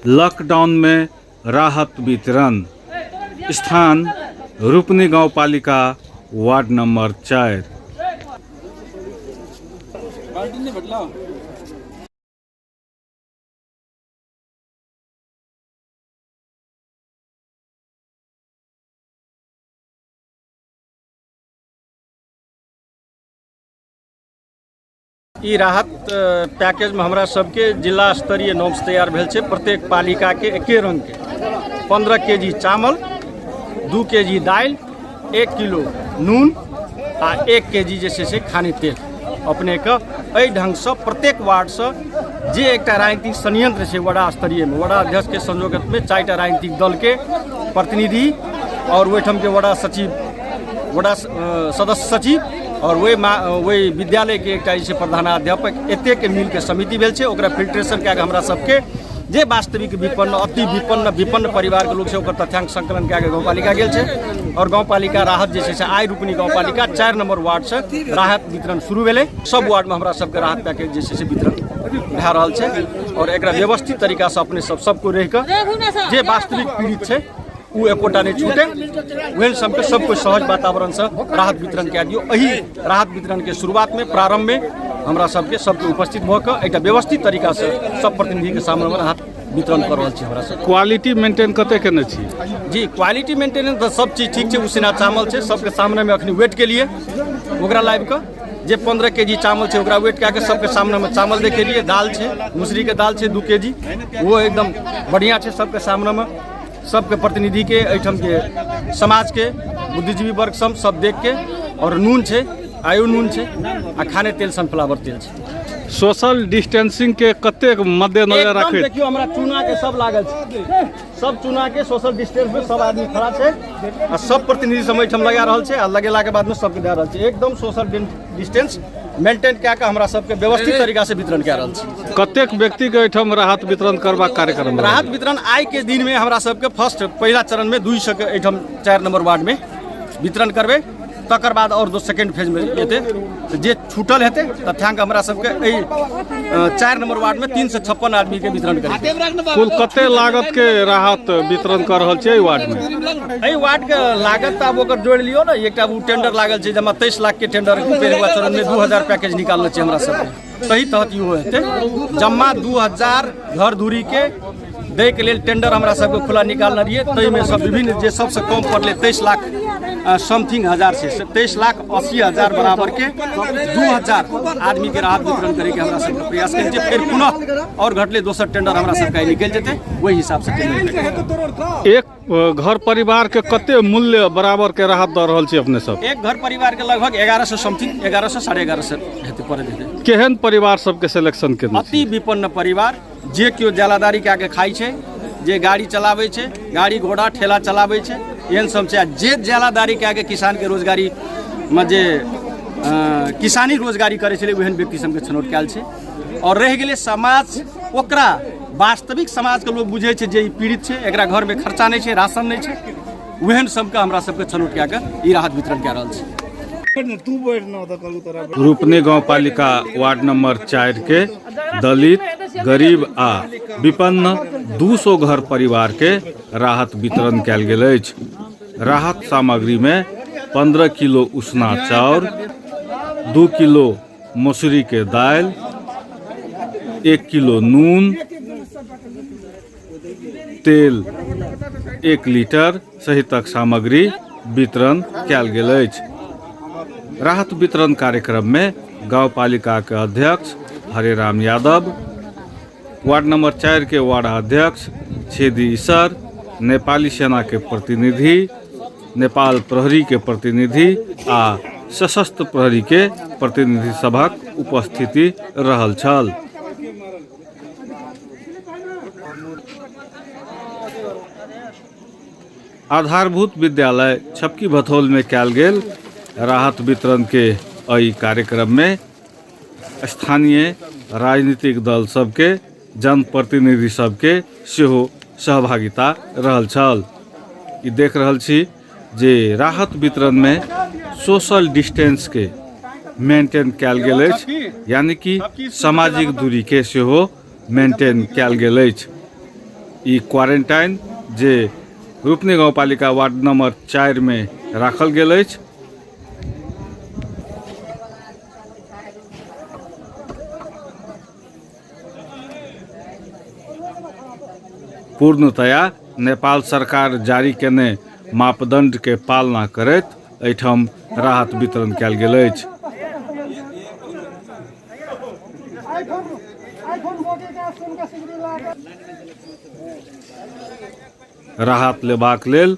Lockdown में राहत वितरण। स्थान रूपनी गाउँपालिका वार्ड नंबर 4। ई राहत पैकेजमे हमरा सबके जिला स्तरीय नॉर्म्स तैयार भेल छै। प्रत्येक पालिकाके एके रङ्गके 15 के जी चावल, 2 के जी दालि, 1 किलो नून आ 1 के जी जे छै से खाने तेल अपनेके एहि ढङ्गसँ प्रत्येक वार्डसँ जे एकटा राजनीतिक संयंत्र छै वडा स्तरीयमे, वडा अध्यक्षके संयोजकत्वमे 4टा राजनीतिक दलके प्रतिनिधि आओर ओहिठामके वडा सचिव, वडा सदस्य सचिव आओर ओहि विद्यालयके एकटा जे छै प्रधानाध्यापक, एतेकके मिलके समिति भेल छै। ओकरा फिल्ट्रेशन कए कऽ हमरा सबके जे वास्तविक विपन्न, अति विपन्न, विपन्न परिवारके लोक छै ओकर तथ्यांक संकलन कए कऽ गाउँपालिका गेल छै आओर गाउँपालिका राहत जे छै से आइ रूपनी गाउँपालिका 4 नंबर वार्डसँ राहत वितरण शुरू भेलै। सब वार्डमे हमरा सबके राहत पैकेज जे छै से वितरण भए रहल छै आओर एकरा व्यवस्थित तरीकासँ अपने सब सबको रहि कऽ जे वास्तविक पीड़ित छै ओ एकोटा नहि छूटे, ओहन सबके सब कोइ सहज वातावरणसँ राहत वितरण कए दियौ। एहि राहत वितरणके शुरुआतमे प्रारम्भमे हमरा सबके सबके उपस्थित भऽ कऽ एकटा व्यवस्थित तरीकासँ सब प्रतिनिधिके सामनेमे राहत वितरण कऽ रहल छी। हमरा सब क्वालिटी मेंटेन कते केने छी? जी, क्वालिटी मेंटेनेंस तऽ सब चीज ठीक छै। उसना चावल छै, सबके सामनेमे अखनी वेट के लिए ओकरा लाबि कऽ जे 15 के जी चावल छै ओकरा वेट कए कऽ सबके सामनेमे चावल देखेलियै। दाल छै, मुसरीके दाल छै 2 के जी, ओहो एकदम बढ़िआँ छै। सबके सामनेमे सबके प्रतिनिधिके एहिठामके समाजके बुद्धिजीवी वर्ग सब सब देखके और नून छै, आयो नून छै आ खाने तेल सनफ्लावर तेल छै। सोशल डिस्टेंसिंग के कतेक मद्देनजर एकदम राखैत? देखियौ हमरा चूना के सब लागल छै, सब चूना के सोशल डिस्टेंस में सब आदमी खड़ा छै आ सब प्रतिनिधि सब एहिठाम लगा रहल छै आ लगेला के बाद में सबके दए रहल छै। एकदम सोशल डिस्टेंस मेंटेन कए कऽ हमरा सबके व्यवस्थित तरीका से वितरण कए रहल छी। कतेक व्यक्ति के एहिठाम राहत वितरण करबाक कार्यक्रम? राहत वितरण आइ के दिन में हमरा सबके फर्स्ट पहिला चरण में 200 के एहिठाम 4 नंबर वार्ड में वितरण करबै, तकर बाद और दो सेकेंड फेज में एतै जे छूटल हेतै तथ्यांक हमरा सबके एहि 4 नंबर वार्ड में 356 आदमी के वितरण करेबै। कुल कते लागत के राहत वितरण कर रहल छियै एहि वार्ड में? एहि वार्ड के लागत आब ओकर जोड़ि लियौ ने, एकटा ओ टेंडर लागल छै जमा 23 लाख के टेंडर पहिलुका चरण में 2000 पैकेज निकालने छै हमरा सबके, तही तहत इहो हेतै। जमा 2000 घर दूरी के दै के लेल टेंडर हमरा सबके खुला निकालने रहियै, ताहिमे सब विभिन्न जे सबसँ कम पड़लै 23 लाख समथिंग हजार छै, से 23,80,000 बराबर के 2000 आदमी के राहत वितरण करैके हमरा सबके प्रयास करै छै। फेर पुनः और घटलै दोसर टेंडर हमरा सबके आइ निकलि जेतै, ओहि हिसाबसँ टेंडर। एक घर परिवार के कते मूल्य बराबर के राहत दऽ रहल छी अपने सब? एक घर परिवार के लगभग 1100 समथिंग, 1100 1150 हेतै पड़ैत हेतै। केहन परिवार सबके सिलेक्शन केने? अति विपन्न परिवार, जे केओ जलादारी कए के खाइ छै, जे गाड़ी चलाबै छै, गाड़ी घोड़ा ठेला चलाबै छै, एहन सब छै। आ जे जलादारी कए के किसानके रोजगारीमे जे किसानी रोजगारी करै छलै ओहन व्यक्ति सबके छनौट कयल छै। आओर रहि गेलै समाज, ओकरा वास्तविक समाजके लोक बुझै छै जे ई पीड़ित छै, एकरा घरमे खर्चा नहि छै, राशन नहि छै, ओहन सबके हमरा सबके छनौट कए कऽ ई राहत वितरण कए रहल छै। रूपनी गाउँपालिका वार्ड नंबर 4 के दलित, गरीब आ विपन्न 200 घर परिवार के राहत वितरण कयल गेल अछि। राहत सामग्री में 15 किलो उसना चाउर, 2 किलो मसूरी के दालि, 1 किलो नून, तेल 1 लीटर सहितक सामग्री वितरण कयल गेल अछि। राहत वितरण कार्यक्रम में गाउँपालिका के अध्यक्ष हरेराम यादव, वार्ड नंबर 4 के वार्ड अध्यक्ष छेदी ईसर, नेपाली सेना के प्रतिनिधि, नेपाल प्रहरी के प्रतिनिधि आ सशस्त्र प्रहरी के प्रतिनिधि सभक उपस्थिति रहल छल। आधारभूत विद्यालय छपकी भथौल में कयल गेल राहत वितरण के एहि कार्यक्रम में स्थानीय राजनीतिक दल सबके जनप्रतिनिधि सबके सेहो सहभागिता रहल छल। ई देख रहल छी जे राहत वितरण में सोशल डिस्टेंस के मेंटेन कयल गेल अछि, यानी कि सामाजिक दूरी के सेहो मेंटेन कयल गेल अछि। ई क्वारेंटाइन जे रूपनी गाउँपालिका वार्ड नंबर 4 में राखल गेल अछि। पूर्णतया नेपाल सरकार जारी केने मापदंड के पालना करैत एहिठाम राहत वितरण कयल गेल अछि। राहत लेबाक लेल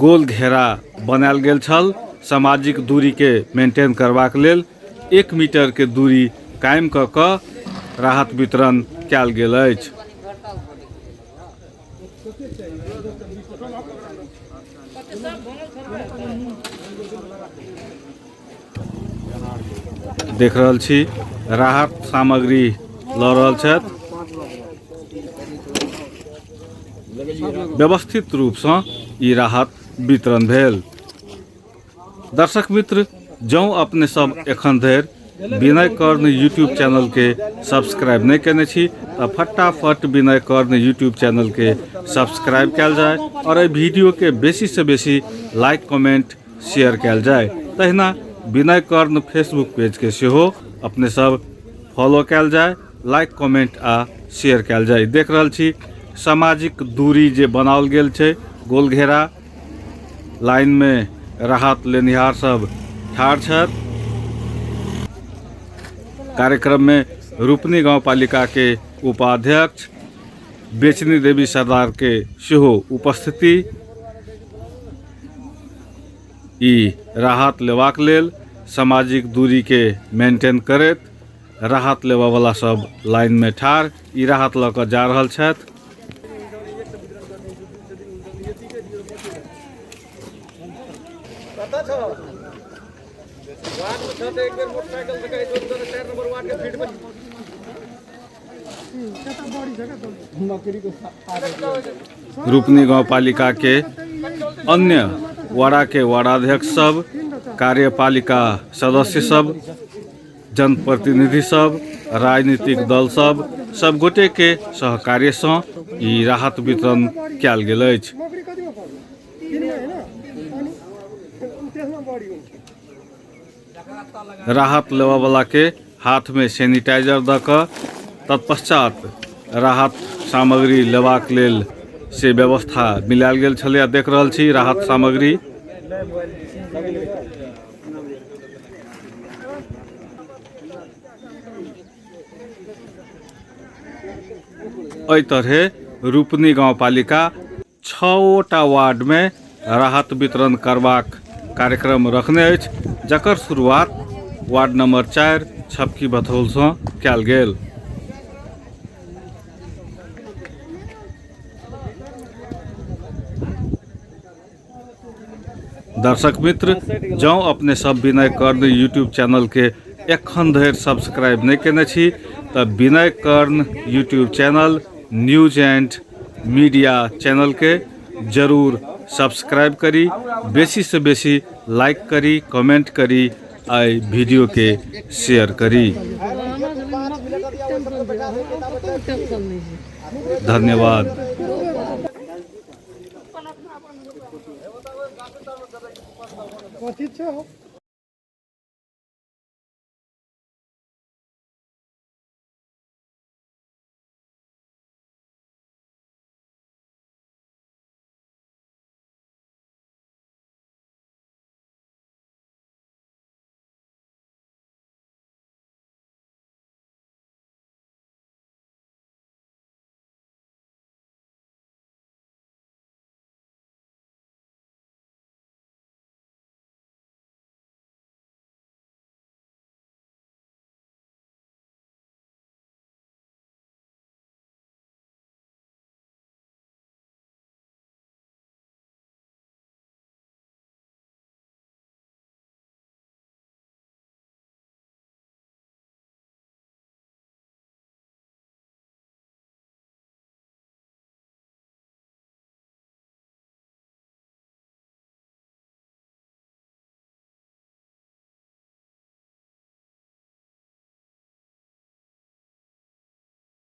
गोल घेरा बनायल गेल छल। सामाजिक दूरी के मेंटेन करबाक लेल 1 मीटर के दूरी कायम कऽ कऽ राहत वितरण कयल गेल अछि। देख रहल छी राहत सामग्री लऽ रहल छथि। व्यवस्थित रूपसँ ई राहत वितरण भेल। दर्शक मित्र, जौं अपने सब एखन धरि विनय कर्ण यूट्यूब चैनल के सब्सक्राइब नहीं केने छी तऽ फटाफट विनय कर्ण यूट्यूब चैनल के सब्सक्राइब कयल जाय और एहि वीडियो के बेसी से बेसी लाइक कमेंट शेयर कयल जाय। तहिना विनय कर्ण फेसबुक पेज के सेहो अपने सब फॉलो कयल जाय, लाइक कमेंट आ शेयर कयल जाय। देख रहल छी सामाजिक दूरी जे बनाओल गेल छै, गोल घेरा लाइन में राहत लेनिहार सब ठाढ़ छथि। कार्यक्रम में रूपनी गाँवपालिका के उपाध्यक्ष बेचनी देवी सरदार के सेहो उपस्थिति। ई राहत लेबाक लेल सामाजिक दूरी के मेंटेन करैत राहत लेबऽवला सब लाइन में ठाढ़ ई राहत लऽ कऽ जा रहल छथि। रूपनी गाँवपालिका के अन्य वड़ा के वार्डाध्यक्ष सब, कार्यपालिका सदस्य सब, जनप्रतिनिधि सब, राजनीतिक दल सब, सब गोटे के सहकार्य सँ ई राहत वितरण कयल गेल अछि। राहत लेबऽवला के हाथ में सैनिटाइजर दऽ कऽ तत्पश्चात राहत सामग्री लेबाक लेल से व्यवस्था मिलायल गेल छलै। आ देख रहल छी राहत सामग्री। एहि तरहे रूपनी गाँवपालिका 6टा वार्डमे राहत वितरण करबाक कार्यक्रम रखने अछि, जकर शुरुआत वार्ड नंबर 4 छपकी बथौलसँ कयल गेल। दर्शक मित्र, जँ अपने सब विनय कर्ण यूट्यूब चैनल के एखन धरि सब्सक्राइब नहीं केने छी तऽ Vinay Karna YouTube channel news and media channel के जरूर सब्सक्राइब करी, बेसी से बेसी लाइक करी, कमेंट करी, आ वीडियो के शेयर करी। धन्यवाद। कथी छै?